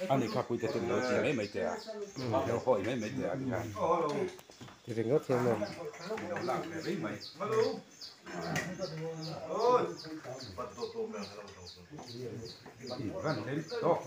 Ani kha pui te ten lo ti mai mai te a, lo hawi mai mai te a tikhan. Ti ringawt hian maw. Lo lak ve rei mai. I van hlel tawk.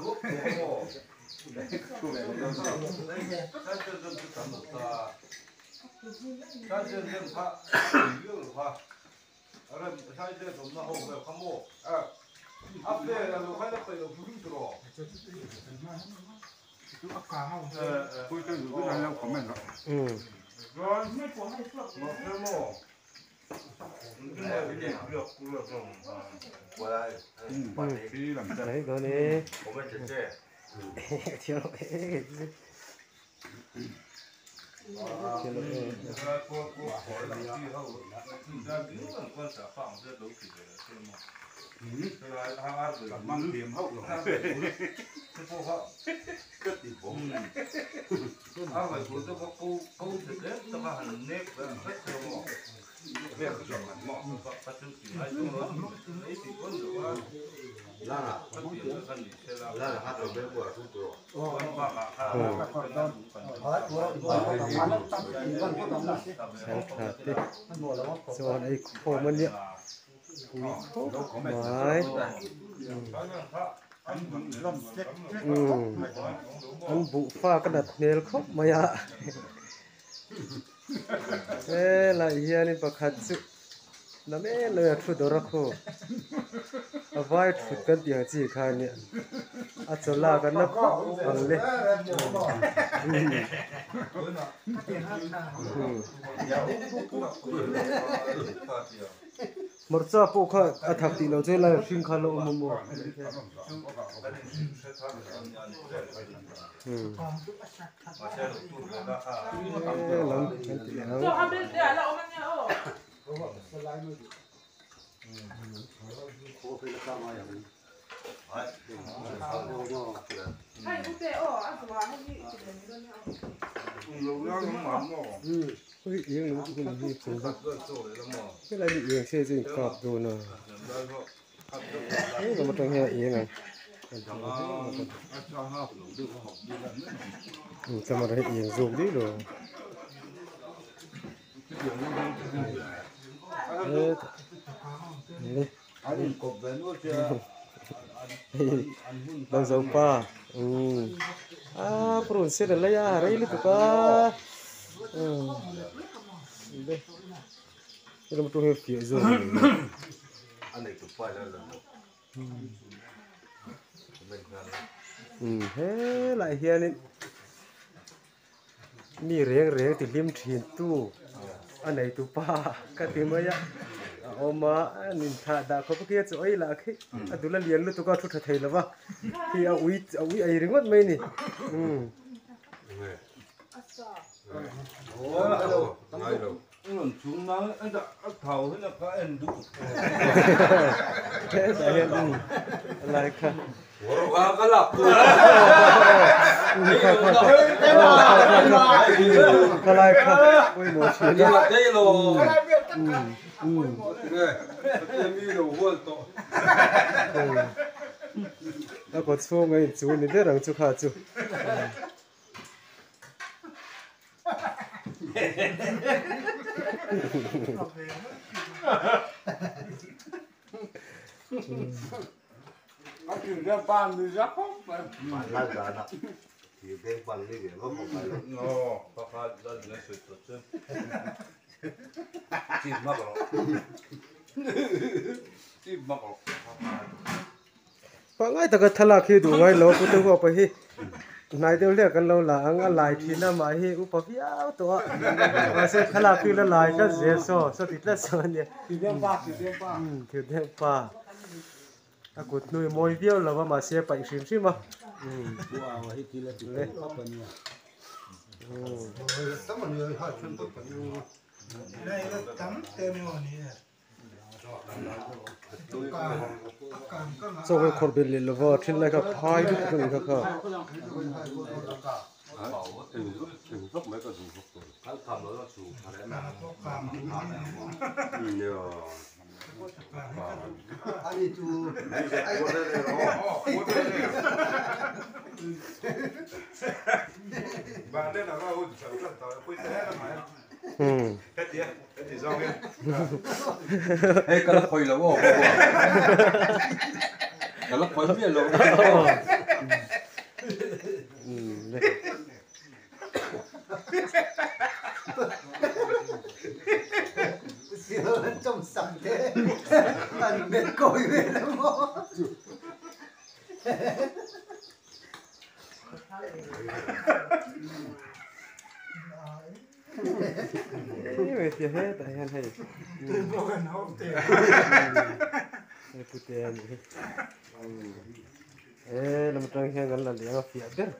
Đấy, đó nè. Thiếu Sáng thà thế. Chuan ei khawm a nia pui khawp mai umm an buh fa ka nat hmel khawp mai a helai hianin pakhat chu na mek lo a thu dawr a khaw a vai thut kan tih ang chi kha a nia a chaw lak a na khawp ang le Hmarcha pawh kha a thak tih loh chu helai hring kha a lo awm a maw helam kan ti leh ang. Helai hi eng se chu inkap dawn a heng lam atang hian a eng ang camera hi eng zawk daih lo Dangzopa umm aa purun sen a lei a rei lutuk a umm helam atang hian fiah zawk umm helaiah hianin. Mi reng reng ti hlim thin tu a nei tu pa ka ti mai a a awm a an inthlah dah khawp khi a chaw ei lah khi a dul a lian lutuk a thu tha thei lo va khi a ui a ui ei ringawt mai a ni umm. Hetah hian umm lai kha khalai kha pawimawh thin a umm a kaw chhung a inchu ni ber ang chu kha chu. Pangngai taka thlalak hi duh ngai lo a pute huapa hi hnai deuh hlek kan lo la ang a lai thin a mah hi upa viau tawh a mahse thlalak hi la lai tlat zel saw saw ti tlat saw a nia umm thil deuh pa a kut hnui mawi viau lo a mahse a paih hrim hrim a umm Chaw kan khawrh belh leh lova then lai kha phai lutuk a ni kha kha. Hei ka la khawi lo aw ka la khawi miah lo. E lam tang hian kan la leng a fiah ber.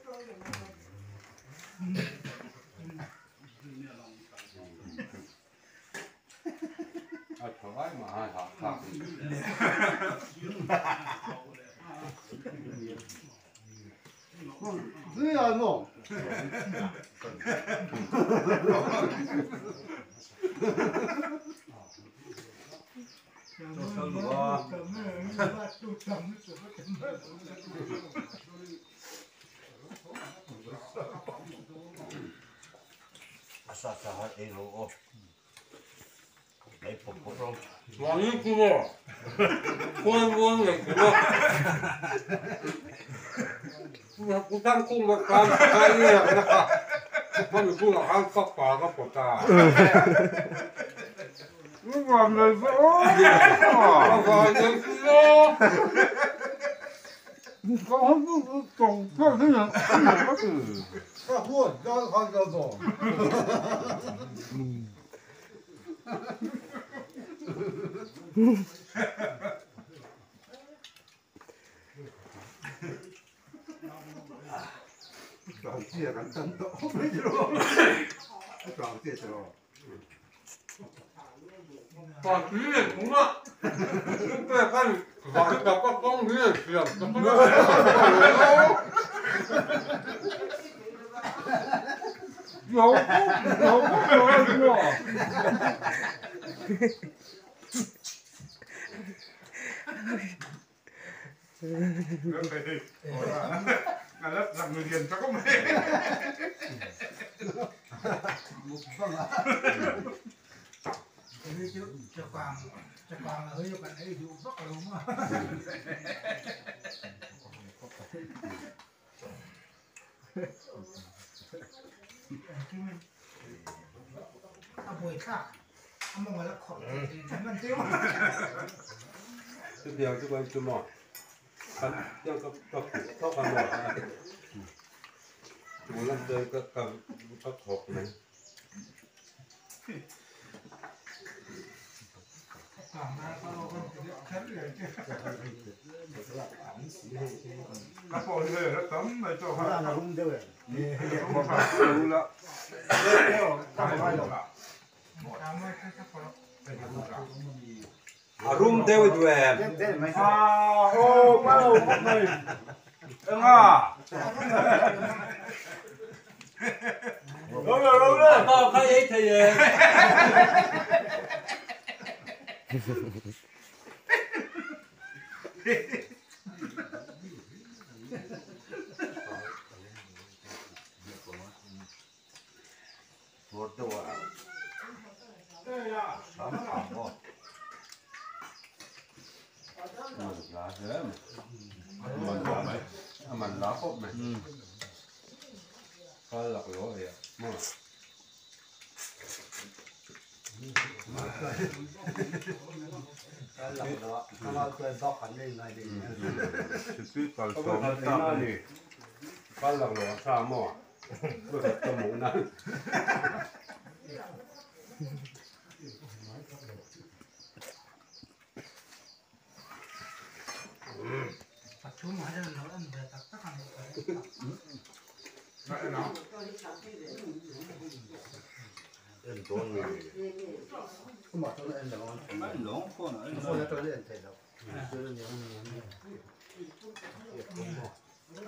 Pui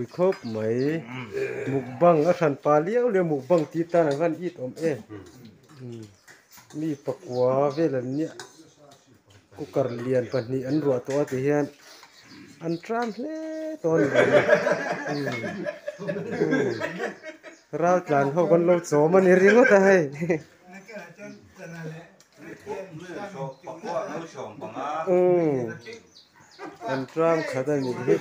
khawp mai mukbang a hran pa liau liau mukbang tih tan an van it awm em mi pakua vel an nia cooker lian pahnih an ruah tawh a ti hian an tram hle tawh a ni ral tlan ho kan lo chawm a ni ringawt a hei. An tram khat a nih hi.